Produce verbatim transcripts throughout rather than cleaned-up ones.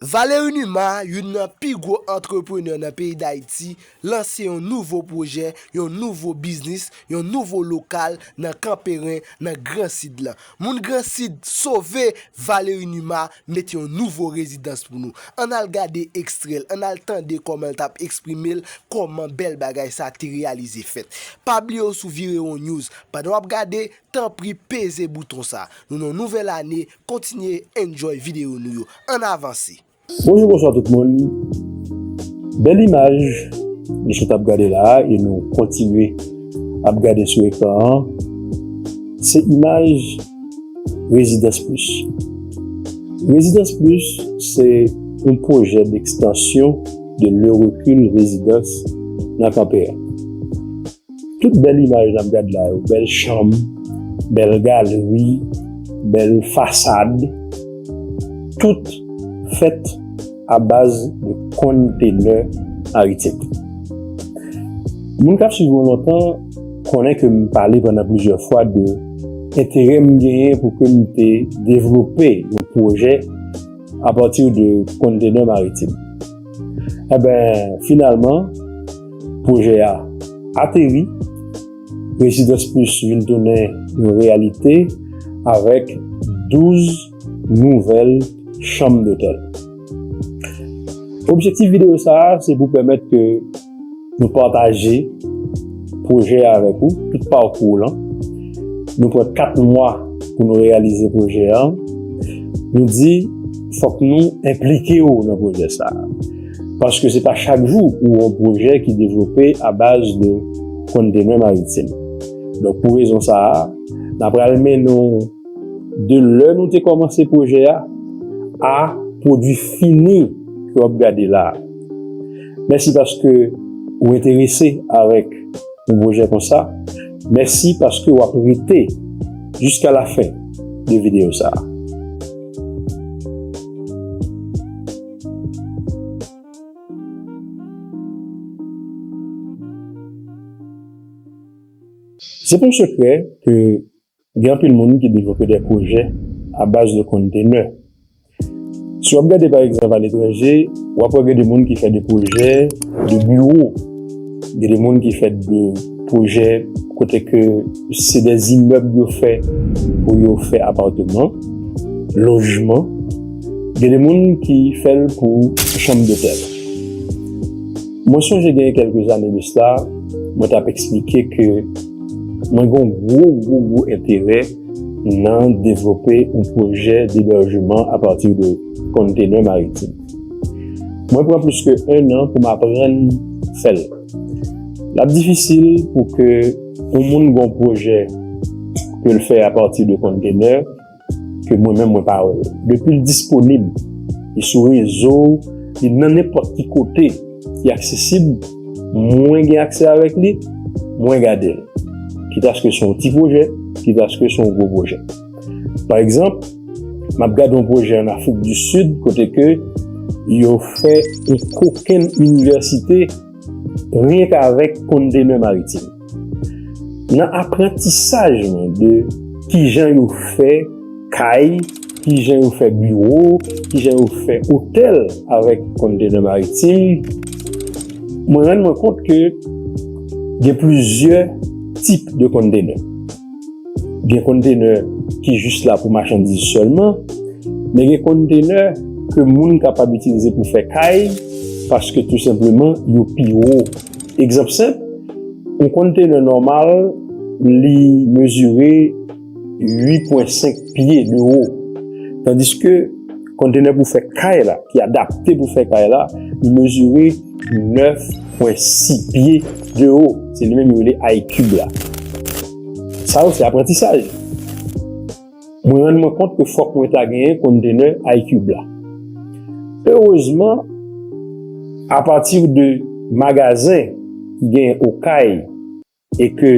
Valery Numa, youn nan pi gwo antreprenè nan peyi Dayiti, lanse yon nouvo pwojè, yon nouvo biznis, yon nouvo lokal nan Kanperen, nan Gran Sid lan. Moun Gran Sid sove, Valery Numa mete yon nouvo rezidans pou nou. Ann al gade ekstrè l, ann al tande kòman l t ap eksprime l, kòman bèl bagay sa te reyalize fèt. Pa bliye w sou Virewon News. Pandan w ap gade, tanpri peze bouton sa. Nou nan nouvèl ane, kontinye enjoy videyo nou yo. Ann avanse! Bonjou, bonswa tout moun. Bèl imaj nou sot ap gade la a e nou kontinye ap gade sou ekran an, se imaj Rezidans Plis. Rezidans Plis se yon pwojè dekstansyon de Le Recul Résidence nan Kanperen. Tout bèl imaj n ap gad la yo, bèl chanm, bèl galeri, bèl fasad, tout fèt a baz de kontenè maritim. Moun k ap swiv mwen lontan konnen ke m pale pandan plizyè fwa de enterè m genyen pou ke m te devlope yon pwojè apati de kontenè maritim. Enben, finalman, pwojè a ateri, Rezidans Plis vin tounen yon reyalite avèk douz nouvèl chanm dotèl. Objektif videyo sa a, se pou pèmèt ke nou pataje pwojè a avèk ou, tout pakou w lan. Nou pran kat mwa pou nou reyalize pwojè a. Nou di, fòk nou enplike w nan pwojè sa a. Paske se pa chak jou ou yon pwojè ki devlope a baz de kontenè maritim. Donk, pou rezon sa a, n a pral mennen w de lè nou te kòmanse pwojè a, a pwodui fini ke w ap gade la a. Mèsi paske ou enterese avèk yon pwojè konsa. Mèsi paske w ap rete jiska lafen de videyo sa a. Se pa yon sekrè ke gen anpil moun ki devlope de pwojè a baz de kontenè. Si w ap gade, pa egzanp, aletranje, w ap wè gen de moun ki fè de pwojè de biwo, gen de moun ki fè de pwojè kote ke se de zimèb yo fè pou yo fè apatman, lojman, gen de moun ki fè l pou chanm dotèl. Mwen sonje gen kèlke zane de sa, mwen t ap eksplike ke mwen gen yon gwo, gwo, gwo enterè nan devlope yon pwojè debèjman apati de kontenè maritim. Mwen pran plis ke en an pou m aprann fè l. L ap difisil pou ke yon moun gen yon pwojè ke l fè apati de kontenè, ke mwen menm mwen pa wè l. Depi l disponib, li sou rezo, li nan nenpòt ki kote ki aksesib, mwen gen aksè avèk li, mwen gade l. Kitaske se yon ti pwojè, kitaske se yon gwo pwojè. Pa egzanp, m ap gade yon pwojè an Afrik di Sid kote ke yo fè yon kokenn inivèsite renk avèk kontenè maritim. Nan aprantisaj mwen de kijan yo fè kay, kijan yo fè biwo, kijan yo fè otèl avèk kontenè maritim, mwen rann mwen kont ke gen plizyè tip de kontenè. Gen kontenè ki jis la pou machandiz sèlman, men gen kontenè ke moun kapab itilize pou fè kay, paske tou senpleman yo pi wo. Egzanp senp, yon kontenè nòmal, li mezire uit pwen senk pye de wo. Tandiske kontenè pou fè kay la, ki adapte pou fè kay la, li mezire nèf pwen sis pye de wo. Se li menm yo rele iCube la. Sa yo se aprantisaj. Mwen rann mwen kont ke fòk mwen ta genyen kontenè iCube la. Erezman, apati de magazen ki genyen Okay e ke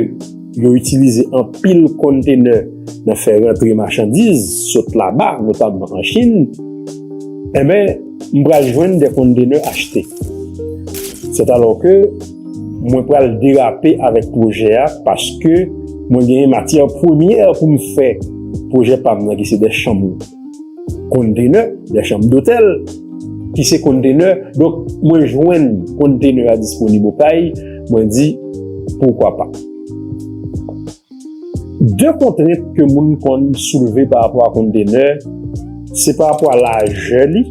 yo itilize anpil kontenè nan fè rantre machandiz sot laba, notamman an Chin, enben, m pral jwenn de kontenè achte. Sètalò ke mwen pral derape avèk pwojè a paske mwen genyen matyè premyè pou m fè pwojè pa m nan ki se de chanm kontenè, de chanm dotèl. ki se kontenè. Donk, mwen jwenn kontenè a disponib Okay, mwen di, poukwa pa. De kontrent ke moun konn soulve pa rapò a kontenè, se pa rapò a lajè li.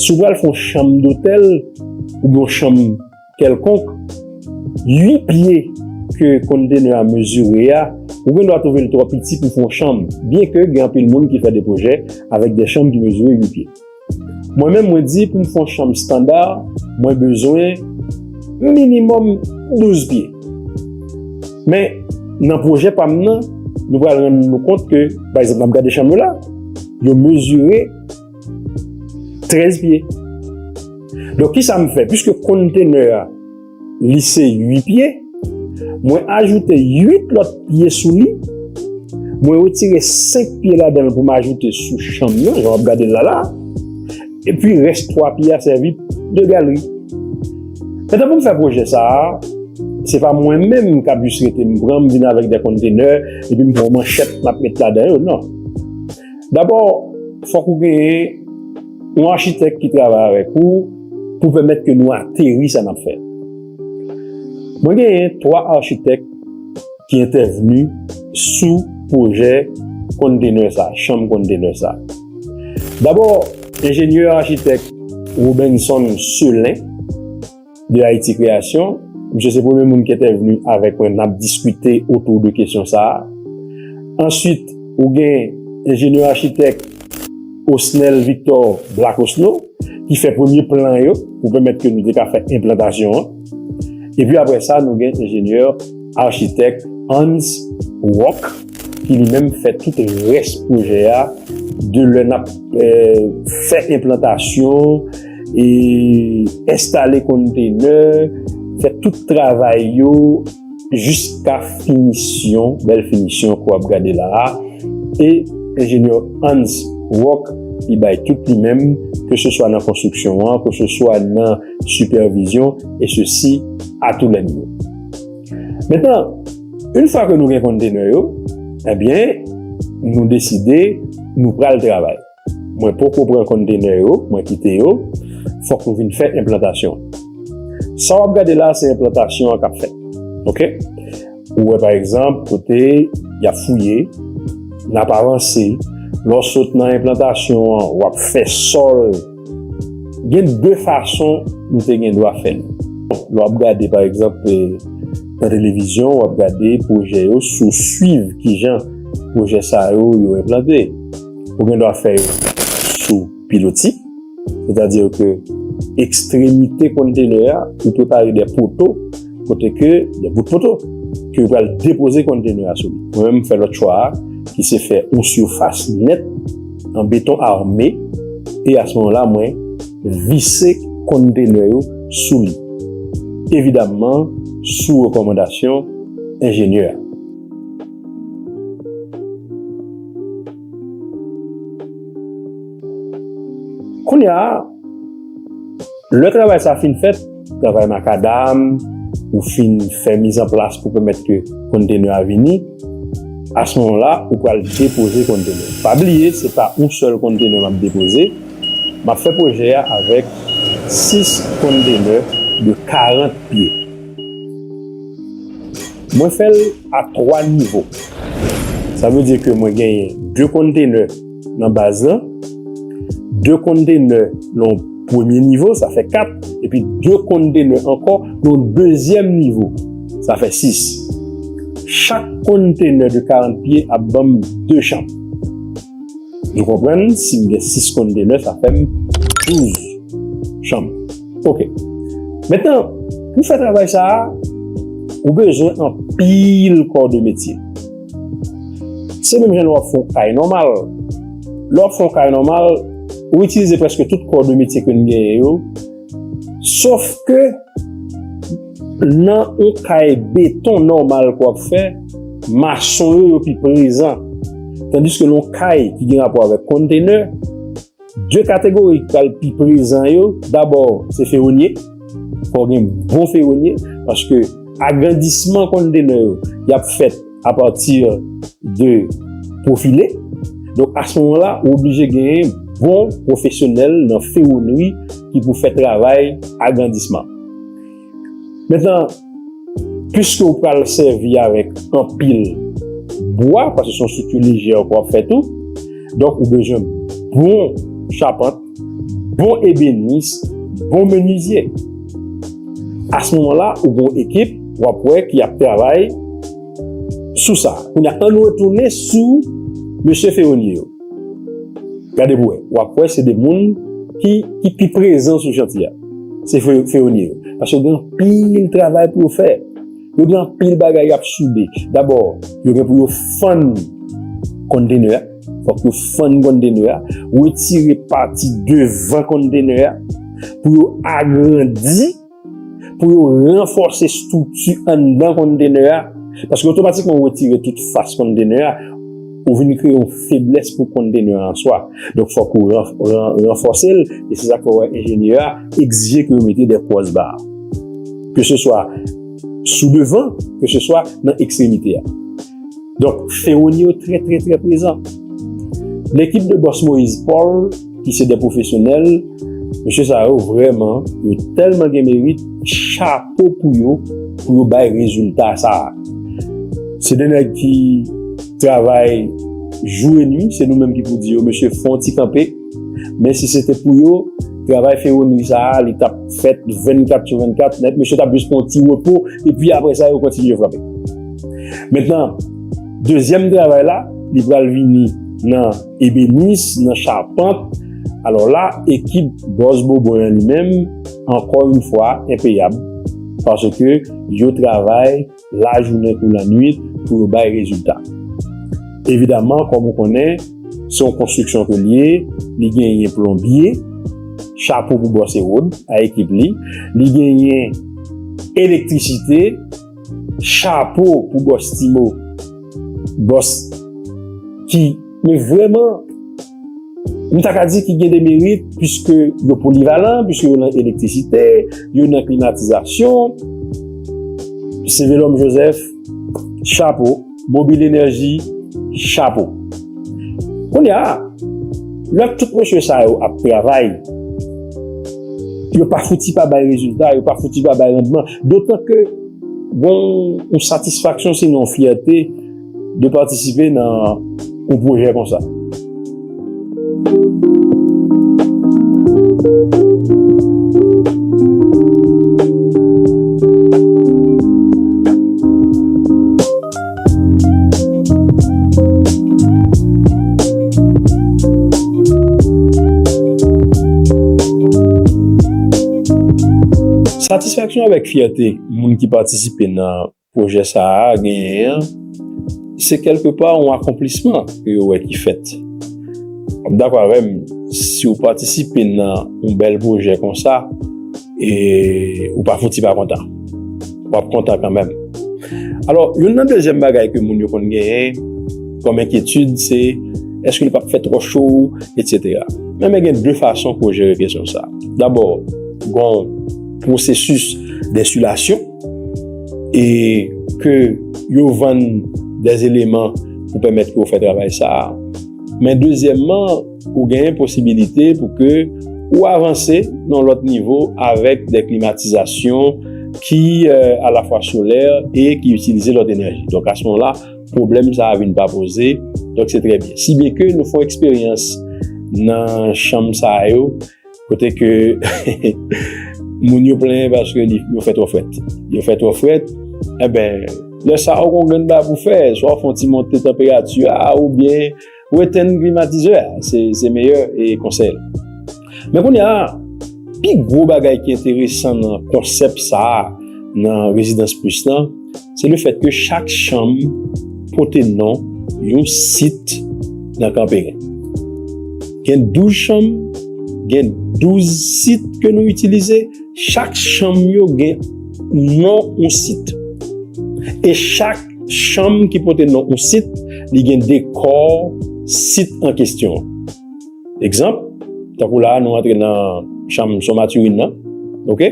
Si w pral fè yon chanm dotèl, oubyen yon chanm kèlkonk, uit pye ke kontenè a mezire a, ou gen dwa twouve l twò piti pou fè yon chanm, byenke gen anpil moun ki fè de pwojè avèk de chanm ki mezire uit pye. Mwen menm, mwen di pou m fè yon chanm estanda, mwen bezwen minimòm douz pye. Men, nan pwojè pa m nan, nou pral rann nou kont ke, pa egzanp, n ap gade chanm yo la, yo mezire trèz pye. Donk, kisa m fè? Piske kontenè a, li se uit pye, mwen ajoute uit lòt pye sou li, mwen retire senk pye ladan l pou m ajoute sou chanm nan, jan w ap gade l la la, epi rès twa pye a sèvi de galri. Mentnan, pou m fè pwojè sa a, se pa mwen menm k ap jis rete m pran, m vin avèk de kontenè, epi m pran yon manchèt, m ap met ladan yo, non. Dabò, fòk ou genyen yon achitèk ki travay avèk ou pou pèmèt ke nou ateri sa n ap fè. Mwen genyen twa achitèk ki entèvni sou pwojè kontenè sa, chanm kontenè sa. Dabò, enjenyè achitèk Robenson Selin de Haïti Création, misye se premye moun ki entèvni avèk mwen, n ap diskite otou de kesyon sa a. Answit, ou gen enjenyè achitèk Osnel Victor Black Osno, ki fè premye plan yo pou pèmèt ke nou te ka fè enplantasyon an. Epi apre sa, nou gen enjenyè achitèk Hans Rock, ki li menm fè tout rès pwojè a, de lè n ap, eh, fè enplantasyon, e enstale kontenè, fè tout travay yo, jiska finisyon, bèl finisyon ke w ap gade la a. E enjenyè Hans Rock, li bay tout li menm, ke se swa nan konstriksyon an, ke se swa nan sipèvizyon, e sesi a tou lè nivo. Mentnan, yon fwa ke nou gen kontenè yo, ebyen, nou deside nou pral travay. Mwen poko pran kontenè yo, mwen kite yo, fòk nou vin fè enplantasyon. Sa w ap gade la, se enplantasyon an k ap fèt. Oke? Ou wè, pa egzanp, kote y ap fouye, n ap avanse. Lè w sot nan enplantasyon an, w ap fè sòl. Gen de fason nou te gen dwa fè l. Lè w ap gade, pa egzanp, eh, nan televizyon, w ap gade pwojè yo, si w swiv kijan pwojè sa yo, yo enplante. Ou gen dwa fè yo sou piloti, sètadi ke ekstremite kontenè a, ou prepare de poto, kote ke, de bout poto, ke ou pral depoze kontenè a sou li. Mwen menm, m fè lòt chwa a, ki se fè yon sifas nèt an beton ame, e a se moman la, mwen vise kontenè yo sou li. Evidamman, sou rekòmandasyon enjenyè a. Kounye a, lè travay sa fin fèt, travay makadam, ou fin fè mizanplas pou pèmèt ke kontenè a vini, a se moman la, ou pral depoze kontenè. Pa bliye, se pa yon sèl kontenè m ap depoze. M ap fè pwojè a avèk sis kontenè de karant pye. Mwen fè l a twa nivo. Sa vle di ke mwen genyen de kontenè nan baz lan, de kontenè nan yon premye nivo, sa fè kat, epi de kontenè ankò nan yon dezyèm nivo, sa fè sis. Chak kontenè de karant pye ap ban m de chanm. Nou konprann, si m gen sis kontenè, sa fè m douz chanm. Oke. Mentnan, pou fè travay sa a, ou bezwen anpil kò de metye. Se menm jan lè w ap fè yon kay nòmal. Lè w ap fè yon kay nòmal, ou itilize prèske tout kò de metye ke n genyen yo, sof ke nan yon kay beton nòmal ke w ap fè, mason yo, yo pi prezan. Tandiske nan yon kay ki gen rapò avèk kontenè, de kategori ki pral pi prezan yo, dabò, se fewonye. Fò w gen bon fewonye, paske agrandisman kontenè yo, y ap fèt apati de pwofile. Donk, a se moman la, ou oblije genyen bon pwofesyonèl nan fewonri ki pou fè travay agrandisman. Mentnan, piske w pral sèvi avèk anpil bwa, paske se yon estrikti lejè ke w ap fè tou, donk ou bezwen bon chapant, bon ebenis, bon menizye. A se moman la, ou gen yon ekip, w ap wè, ki ap travay sou sa. Kounye a, ann retounen sou mesye fewonye yo. Gade pou wè. W ap wè se de moun ki, ki pi prezan sou chantye a. Se fe-, fewonye yo. Paske yo gen anpil travay pou yo fè. Yo gen anpil bagay y ap soude. Dabò, yo gen pou yo fann kontenè a. Fòk yo fann kontenè a. Retire pati devan kontenè a. Pou yo agrandi pou yo ranfòse estrikti anndan kontenè a. Paske otomatikman ou retire tout fas kontenè a, ou vin kreye yon feblès pou kontenè a an swa. Donk, fòk ou ran-, ran-, ranfòse l, e se sa k fè w wè enjenyè a egzije ke yo mete de crossbar. Ke se swa sou devan, ke se swa nan ekstremite a. Donk, fewonye yo trè, trè, trè prezan. Lekip de bòs Moïse Paul, ki se de pwofesyonèl, mesye sa yo vrèman, yo tèlman gen merit, chapo pou yo, pou yo bay rezilta sa a. Se de nèg ki travay jou e nwi, se nou menm ki pou di yo, mesye, fè yon ti kanpe. Men si se te pou yo, travay fewonri sa a, li t ap fèt vennkat sou vennkat, nèt, mesye t ap jis pran yon ti repo, epi apre sa, yo kontinye frape. Mentnan, dezyèm travay la, li pral vini nan ebenis, nan chapant. Alò la, ekip bòs Bobwen an li menm, ankò yon fwa, enpeyab, paske yo travay lajounen kou lannwit pou yo bay rezilta. Evidaman, kòm ou konnen, se yon konstriksyon ke l ye, li genyen plonbye, chapo pou bòs Ewod a ekip li, li genyen elektrisite, chapo pou bòs Timo, bòs ki, men vrèman, m ta ka di ki gen de merit, piske yo polivalan, piske yo nan elektrisite, yo nan klimatizasyon. Sevelòm Joseph, chapo. Mobil Energy, chapo. Kounye a, lè tout mesye sa yo ap travay, yo pa fouti pa bay rezilta, yo pa fouti pa bay randman. Dotan ke gon yon satisfaksyon, sinon yon fyète, de patisipe nan yon pwojè konsa. Satisfaksyon avèk fyète moun ki patisipe nan pwojè sa a genyen an, se kèlkepa yon akonplisman ke yo wè ki fèt. W ap dakò avè m, si w patisipe nan yon bèl pwojè konsa, e ou pa fouti pa kontan. W ap kontan kanmenm. Alò, youn nan dezyèm bagay ke moun yo konn genyen kòm enkyetid, se èske li p ap fè twò cho, etsetera. Men, men gen de fason pou w jere kesyon sa. Dabò, gen yon pwosesis densilasyon e ke yo vann de eleman pou pèmèt ke w fè travay sa a. Men dezyèmman, ou genyen posibilite pou ke ou avanse nan lòt nivo avèk de klimatizasyon ki, euh, alafwa solè e ki itilize lòt enèji. Donk, a se moman la, pwoblèm sa a vin pa poze. Donk, se trè byen. Si byen ke nou fè yon eksperyans nan chanm sa yo, kote ke moun yo plenyen paske li, yo fè twò frèt. Yo fè twò frèt, enben, lè sa a, ou gon grenn bagay pou fè, swa w fè yon ti monte tanperati a, oubyen ou etenn klimatizè a, se, se meyè, e, konsèy la. Men kounye a, pi gwo bagay ki enteresan nan konsèp sa a, nan Rezidans Plis lan, se lefèt ke chak chanm pote non yon sit nan Kanperen. Gen douz chanm, gen douz sit ke nou itilize, chak chanm yo gen non yon sit. E chak chanm ki pote non yon sit, li gen dekò sit an kesyon an. Egzanp, tankou la a, nou antre nan chanm Son Matirin nan, oke?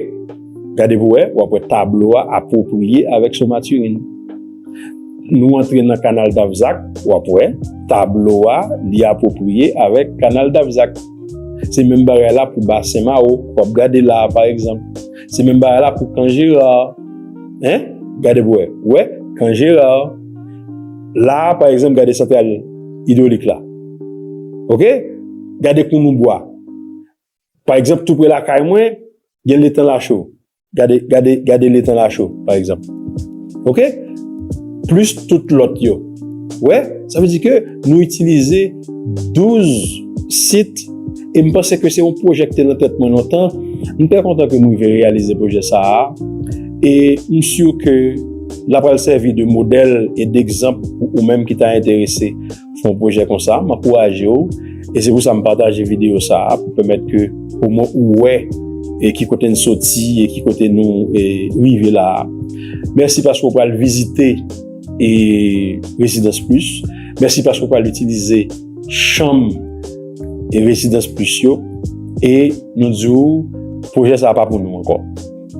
Gade pou wè, w ap wè tablo a apwopriye avèk Son Matirin. Nou antre nan Kanal Davzak, w ap wè tablo a, li apwopriye avèk Kanal Davzak. Se menm bagay la pou Basen Mawo, w ap gade la a, pa egzanp. Se menm bagay la pou Kan Jera. Hein? Gade pou wè. Wè, Kan Jera. La a, pa egzanp, gade santral idwolik la. Oke? Gade Kounou Bwa. Pa egzanp, tou pre lakay mwen, gen Letan Lacho. Gade, gade, gade Letan Lacho, pa egzanp. Oke? Plis tout lòt yo. Wè, sa vle di ke nou itilize douz sit, e m panse ke se yon pwojè ki te nan tèt mwen lontan. M trè kontan ke m rive reyalize pwojè sa a. E m si ke l ap pral sèvi de modèl e degzanp pou ou menm ki ta enterese fè yon pwojè konsa. M ankouraje w. E se pou sa m pataje videyo sa a, pou pèmèt ke omwen ou wè e ki kote n soti e ki kote nou e, rive la a. Mèsi paske w pral vizite e Rezidans Plis. Mèsi paske w pral itilize chanm e Rezidans Plis yo. E nou di w, pwojè sa a pa pou nou ankò.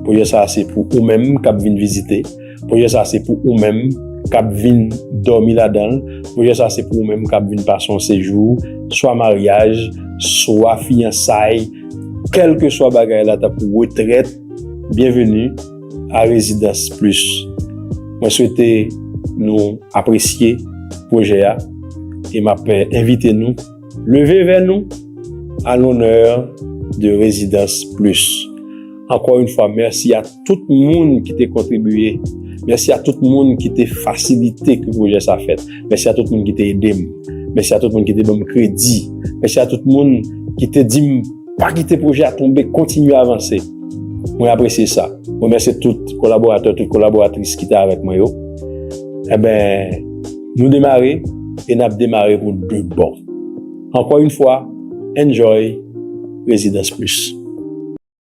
Pwojè sa a se pou ou menm k ap vin vizite. Pwojè sa a se pou ou menm k ap vin dòmi ladan l. Pwojè sa a se pou ou menm k ap vin pase yon sejou, swa maryaj, swa fiyansay, kèlkeswa bagay la, tankou retrèt. Byenveni a Rezidans Plis. Mwen swete nou apresye pwojè a e m ap envite nou leve vè nou à l'honneur de Rezidans Plis. Ankò yon fwa, mèsi a tout moun ki te kontribiye. Mèsi a tout moun ki te fasilite ke pwojè sa fèt. Mèsi a tout moun ki te ede m. Mèsi a tout moun ki te ban m kredi. Mèsi a tout moun ki te di m, pa kite pwojè a tonbe, kontinye avanse. Mwen apresye sa. Mwen remèsye tout kolaboratè, tout kolaboratris ki te avèk mwen yo. Enben, nou demare e n ap demare pou de bon. Ankò yon fwa, enjoy Rezidans Plis.